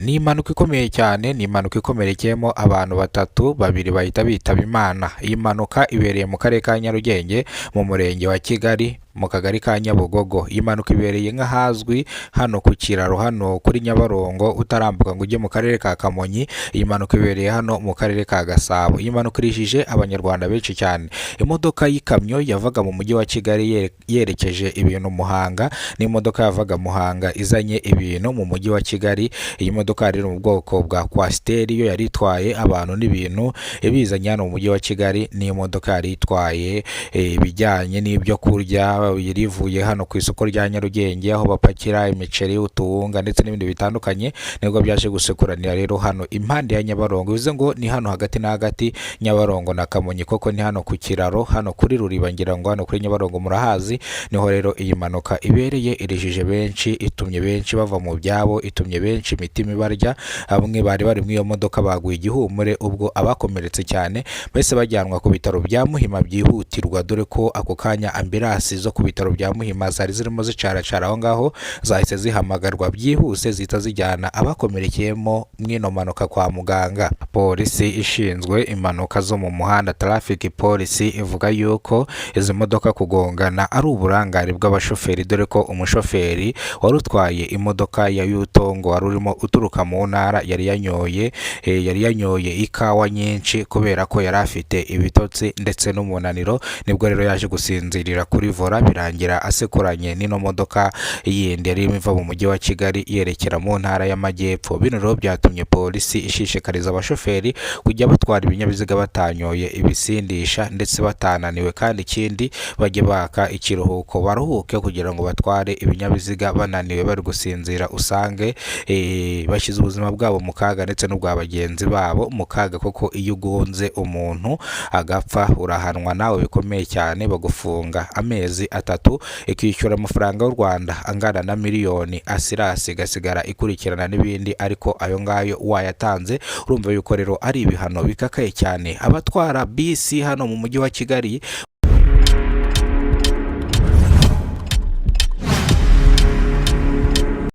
Ni impanuka ikomeye cyane, ni impanuka ikomerekeyemo abantu batatu, babiri bahita bitaba Imana. Iyi mpanuka ibereye mu karere ka Nyarugenge, mu murenge wa Kigali, mu kagari ka Nyabugogo. Iyi mpanuka ibereye nk'ahazwi hano ku kiraro hano kuri Nyabarongo, utarambuka ngo ujye mu karere ka Kamonyi. Iyi mpanuka ibereye hano mu karere ka Gasabo. Iyi mpanuka irijije Abanyarwanda benshi cyane. Imodoka y'ikamyo yavaga mu mujyi wa Kigali yerekeje ibintu Muhanga, n'imodoka yavaga Muhanga izanye ibintu mu mujyi wa Kigali. Iyi modoka yari iri mu bwoko bwa Coaster, yo yari itwaye abantu n'ibintu ibizanye hano mu mujyi wa Kigali. N'imodoka yari itwaye ibijyanye n'ibyo kurya, yari ivuye hano ku isoko rya Nyarugenge aho bapakira imiceri, utuwunga ndetse n'ibindi bitandukanye. Nibwo byaje gusekuranira rero hano impande ya Nyabarongo, bivuze ngo ni hano hagati na hagati Nyabarongo na Kamonyi, koko ni hano ku kiraro hano kuri Ruriba, ngira ngo hano kuri Nyabarongo murahazi. Niho rero iyi mpanuka ibereye, irijije benshi, itumye benshi bava mu byabo, itumye benshi imitima ibarya. Bamwe bari bari muri iyo modoka baguye igihumure, ubwo abakomeretse cyane bahise bajyanwa ku bitaro bya Muhima byihutirwa, dore ko ako kanya ambulance zo ku bitaro bya Muhima zari zirimo zicaracara aho ngaho, zahise zihamagarwa byihuse, zihita zijyana abakomerekeyemo mw'ino mpanuka kwa muganga. Polisi ishinzwe impanuka zo mu muhanda, Traffic Police, ivuga yuko izi modoka kugongana ari uburangare bw'abashoferi, dore ko umushoferi wari utwaye imodoka ya Yutongo wari urimo uturuka mu ntara yari yanyoye ikawa nyinshi, kubera ko yari afite ibitotsi ndetse n'umunaniro. Nibwo rero yaje gusinzirira kuri volant, birangira asekuranye n'ino modoka yindi yari irimo iva mu mujyi wa Kigali yerekera mu ntara y'Amajyepfo. Bino rero byatumye polisi ishishikariza abashoferi kujya batwara ibinyabiziga batanyoye ibisindisha ndetse batananiwe, kandi ikindi bajye baka ikiruhuko baruhuke, kugira ngo batware ibinyabiziga bananiwe bari gusinzira usange bashyize ubuzima bwabo mu kaga ndetse n'ubwa bagenzi babo mu kaga, kuko iyo ugonze umuntu agapfa urahanwa nawe bikomeye cyane, bagufunga amezi 3, ikishyura amafaranga y'u Rwanda angana na miliyoni, assurance igasigara ikurikirana n'ibindi, ariko ayo ngayo wayatanze. Urumva yuko rero ari ibihano bikakaye cyane. Abatwara bisi hano mu mujyi wa Kigali